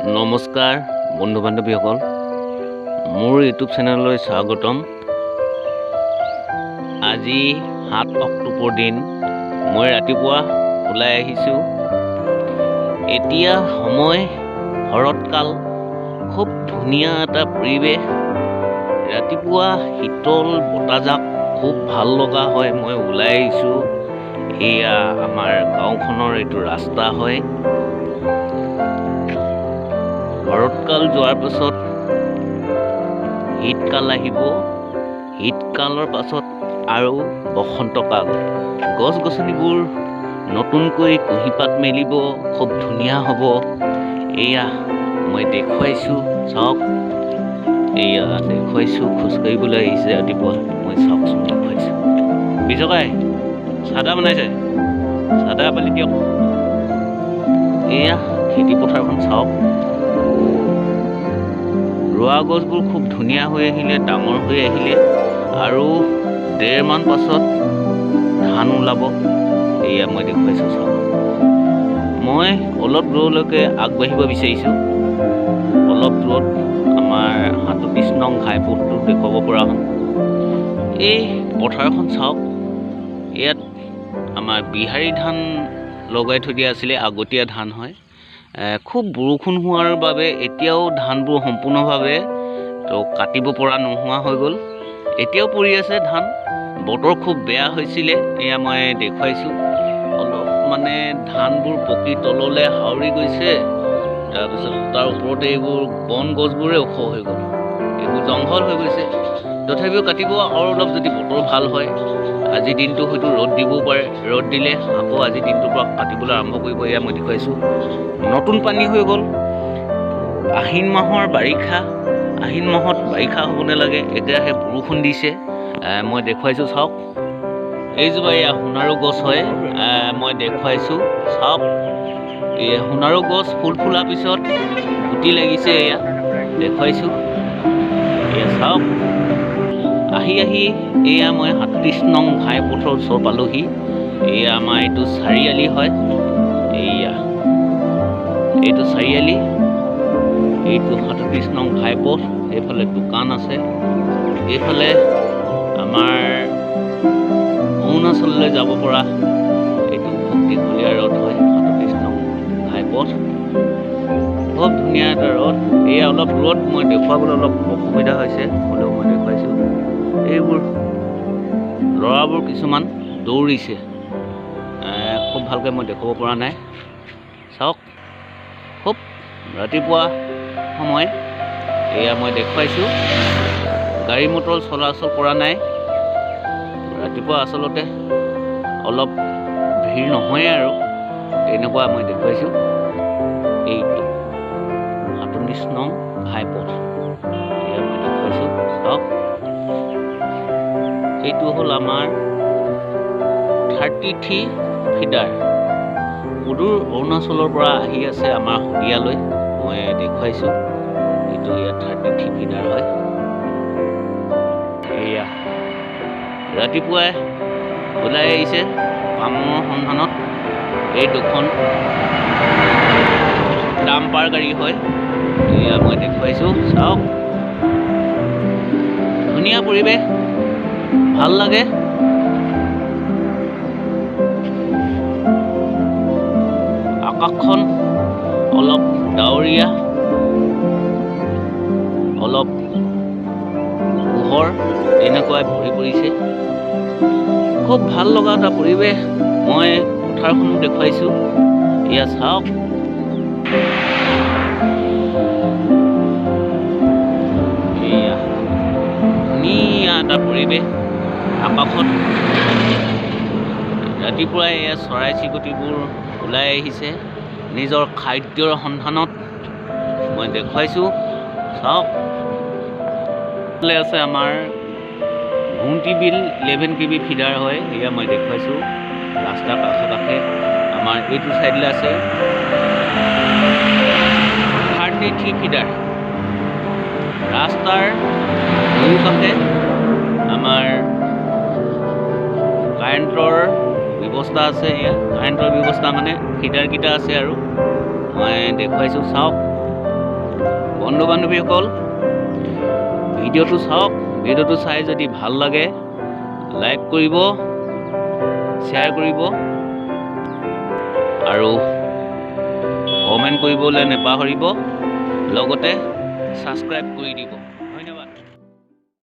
নমস্কাৰ বন্ধু বান্ধৱীসকল, মোৰ ইউটিউব চেনেললৈ স্বাগতম। আজি 7 অক্টোবৰ দিন। মই ৰাতিপুৱা ওলাই আহিছোঁ। এতিয়া সময় শৰৎকাল, খুব ধুনীয়া এটা পৰিৱেশ। ৰাতিপুৱা শীতল বতাহজাক খুব ভাল লগা হয়। মই ওলাই আহিছোঁ। এয়া আমাৰ গাঁওখনৰ এইটো ৰাস্তা হয়। শৰৎকাল যোৱাৰ পাছত শীতকাল আহিব। শীতকালৰ পাছত আৰু বসন্তকাল। গছ গছনিবোৰ নতুনকৈ কুঁহিপাত মেলিব, খুব ধুনীয়া হ'ব। এয়া মই দেখুৱাইছোঁ, চাওক। এয়া দেখুৱাইছোঁ, খোজকাঢ়িবলৈ আহিছে ৰাতিপুৱা। মই চাওকচোন, দেখুৱাইছোঁ। বিজকাই চাদা বনাইছে, চাদা পালি দিয়ক। এয়া খেতি পথাৰখন চাওক। ৰোৱা গছবোৰ খুব ধুনীয়া হৈ আহিলে, ডাঙৰ হৈ আহিলে আৰু ডেৰমান পাছত ধান ওলাব। এয়া মই দেখুৱাইছোঁ, চাওক। মই অলপ দূৰলৈকে আগবাঢ়িব বিচাৰিছোঁ। অলপ দূৰত আমাৰ 37 নং ঘাইপথটো দেখুৱাব পৰা হ'ম। এই পথাৰখন চাওক। ইয়াত আমাৰ বিহাৰী ধান লগাই থৈ দিয়া আছিলে, আগতীয়া ধান হয়। খুব বৰষুণ হোৱাৰ বাবে এতিয়াও ধানবোৰ সম্পূৰ্ণভাৱে তো কাটিব পৰা নোহোৱা হৈ গ'ল। এতিয়াও পৰি আছে ধান। বতৰ খুব বেয়া হৈছিলে। এয়া মই দেখুৱাইছোঁ। অলপ মানে ধানবোৰ পকি তললৈ হাউৰি গৈছে। তাৰপিছত তাৰ ওপৰতে এইবোৰ বন গছবোৰে ওখ হৈ গ'ল, এইবোৰ জংঘল হৈ গৈছে। তথাপিও কাটিব আৰু অলপ যদি বতৰ ভাল হয়। আজিৰ দিনটো হয়তো ৰ'দ দিবও পাৰে। ৰ'দ দিলে আকৌ আজিৰ দিনটোৰ পৰা কাটিবলৈ আৰম্ভ কৰিব। এয়া মই দেখুৱাইছোঁ, নতুন পানী হৈ গ'ল। আহিন মাহৰ বাৰিষা, আহিন মাহত বাৰিষা হ'ব নালাগে, একেৰাহে বৰষুণ দিছে। মই দেখুৱাইছোঁ, চাওক। এইজোপা এয়া সোণাৰু গছ হয়। মই দেখুৱাইছোঁ, চাওক। এই সোণাৰু গছ ফুল ফুলাৰ পিছত গুটি লাগিছে। এয়া দেখুৱাইছোঁ, এয়া চাওক। আহি আহি এয়া মই 37 নং ঘাইপথৰ ওচৰ পালোহি। এয়া আমাৰ এইটো চাৰিআলি হয়। এয়া এইটো চাৰিআলি, এইটো 37 নং ঘাইপথ। এইফালে দোকান আছে। এইফালে আমাৰ অৰুণাচললৈ যাব পৰা এইটো খুব দীঘলীয়া ৰ'ড হয়, 37 নং ঘাইপথ। খুব ধুনীয়া এটা ৰ'ড। এয়া অলপ দূৰত মই দেখুৱাবলৈ অলপ অসুবিধা হৈছে, হ'লেও মই দেখুৱাইছোঁ। এইবোৰ ল'ৰাবোৰ কিছুমান দৌৰিছে। খুব ভালকৈ মই দেখুৱাব পৰা নাই, চাওক। খুব ৰাতিপুৱা সময়। এয়া মই দেখুৱাইছোঁ, গাড়ী মটৰ চলাচল কৰা নাই। ৰাতিপুৱা আচলতে অলপ ভিৰ নহয়ে আৰু তেনেকুৱা। মই দেখুৱাইছোঁ, এইটো 37 নং ঘাইপথ। এয়া মই দেখুৱাইছোঁ, চাওক। এইটো হ'ল আমাৰ 33 ফিডাৰ। সুদূৰ অৰুণাচলৰ পৰা আহি আছে আমাৰ শদিয়ালৈ। মই দেখুৱাইছোঁ, এইটো ইয়াত 33 ফিডাৰ হয়। এয়া ৰাতিপুৱাই ওলাই আহিছে কামৰ সন্ধানত। এই দুখন ডাম্পাৰ গাড়ী হয়। এয়া মই দেখুৱাইছোঁ, চাওক। ধুনীয়া পৰিৱেশ, ভাল লাগে। আকাশখন অলপ ডাৱৰীয়া, অলপ পোহৰ তেনেকুৱাই ভৰি পৰিছে। খুব ভাল লগা এটা পৰিৱেশ। মই পথাৰখনো দেখুৱাইছোঁ, এয়া চাওক। এয়া ধুনীয়া এটা পৰিৱেশ। আকাশত ৰাতিপুৱাই এয়া চৰাই চিৰিকটিবোৰ ওলাই আহিছে নিজৰ খাদ্যৰ সন্ধানত। মই দেখুৱাইছোঁ, চাওক। আছে আমাৰ ঘুমটি বিল, 11 কেভি ফিডাৰ হয়। এয়া মই দেখুৱাইছোঁ, ৰাস্তাৰ কাষে কাষে আমাৰ এইটো ছাইডলৈ আছে 33 ফিডাৰ। ৰাস্তাৰ দুয়োকাষে আমাৰ কাৰেণ্টৰ ব্যৱস্থা আছে। এয়া কাৰেণ্টৰ ব্যৱস্থা মানে ফিডাৰকেইটা আছে আৰু মই দেখুৱাইছোঁ, চাওক। বন্ধু বান্ধৱীসকল, ভিডিঅ'টো চাওক। ভিডিঅ'টো চাই যদি ভাল লাগে, লাইক কৰিব, শ্বেয়াৰ কৰিব আৰু কমেণ্ট কৰিবলৈ নাপাহৰিব। লগতে ছাবস্ক্ৰাইব কৰি দিব।